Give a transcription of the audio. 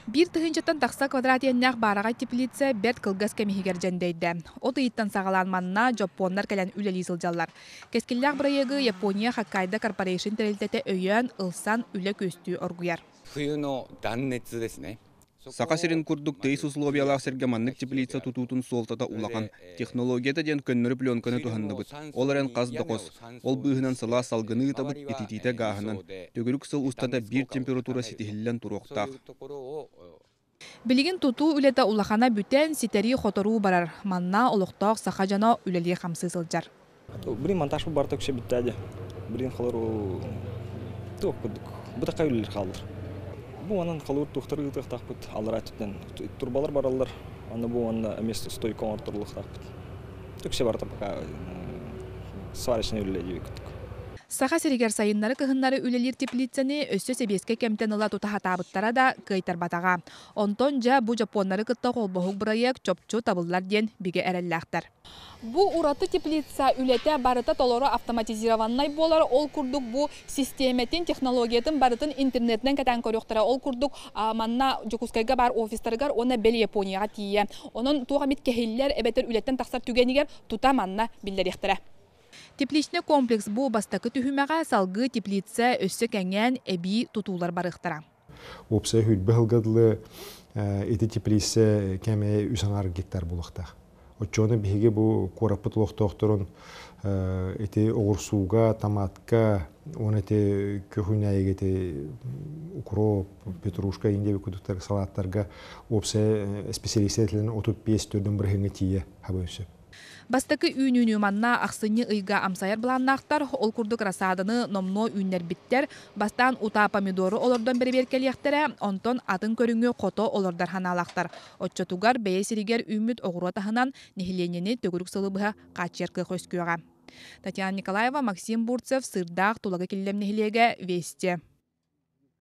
Биир тыһыынчаттан тахса квадрат иэннээх баараҕай теплица бэрт кылгас кэм иһигэр дьэндэйдэ. От ыйыттан саҕалаан манна дьоппуоннар кэлэн үлэлии сылдьаллар. Кэскиллээх бырайыагы Япония Хоккайдо Корпорейшн тэрилтэтэ өйөөн, ылсан үлэ күөстүү оргуйар. Саха сирин курдук тыйыс условиялаах сиргэ маннык теплица тутуутун суолтата улахан. Технологията диэн көннөрү пленканы туһанныбыт. Ол эрэн хас да хос. Ол быыһынан сылаас салгыны ыытабыт, ититиитэ гааһынан. Төгүрүк сыл устата биир температура ситиһиллэн туруохтаах. Билигин тутуу үлэтэ улахана бүтэн, ситэрии-хоторуу барар. Манна олохтоох саха дьоно үлэлии-хамсыы сылдьар. Билин монтаж барыта үксэ бүтtä дии. Билин холору туох курдук бутакка үлэлэр хааллар. Бу онон холуур туохтар ыытыахтаахпыт аллараа өттүттэн турбалар бараллар. Аны бу уонна эмиэ стойка оҥорторуллуохтаахпыт. Үксэ барыта пока сварочный үлэ диэбит курдук. Саха сиригэр сайыннары-кыһыннары үлэлиир теплицаны өссө сэбиэскэй кэмтэн ыла тута сатаабыттара да кыайтарбатаҕа. Онтон дьэ бу дьоппуоннары кытта холбоһук бырайыак чопчу табыллар диэн бигэ эрэллээхтэр. Бу ураты теплица үлэтэ барыта толору автоматизированнай буолар. Ол курдук бу систиэмэтин, технологиятын барытын интернетинэн кэтээн көрүөхтэрэ. Ол курдук манна Дьокуускайга баар офистарыгар уонна бэл Японияҕа тиийэ. Онон туох эмит кэһиллэр эбэтэр үлэттэн тахсар түгэнигэр тута манна биллэриэхтэрэ. Тепличный комплекс бу бастакы түһүмэҕэ салгыы теплица өссө кэҥээн эбии тутуулар барыахтара. Уопсай хүрбэ сылга дылы ити теплица кэмэ үс аҥаар гектар буолуохтаах. Оччоҕуна биһиги бу куораппыт олохтоохторун ити оҕурсууга, томатка, уонна ити күөх ити укроп, петрушка индия кудуктар салааттарга уопсай специалистер 35 төрдүн бырыһыҥҥа тиийэ хабы сөп. Бастакы үүнүүнү манна ахсынньы ыйга амсайар былааннаахтар, ол курдук рассаданы номнуо үүннэрбиттэр, бастаан утаа помидору олордон бэрэбиэркэлиэхтэрэ, онтон атын көрүҥү хото олордор санаалаахтар. Оччотугар бэйэ сиригэр үүммүт оҕуруот аһынан нэһилиэнньэни төгүрүк сылы быһа хааччыйар кыах үөскүөҕэ. Татьяна Николаева, Максим Бурцев, Сыырдаах, Тулагы Киллэм нэһилиэгэ, Вести.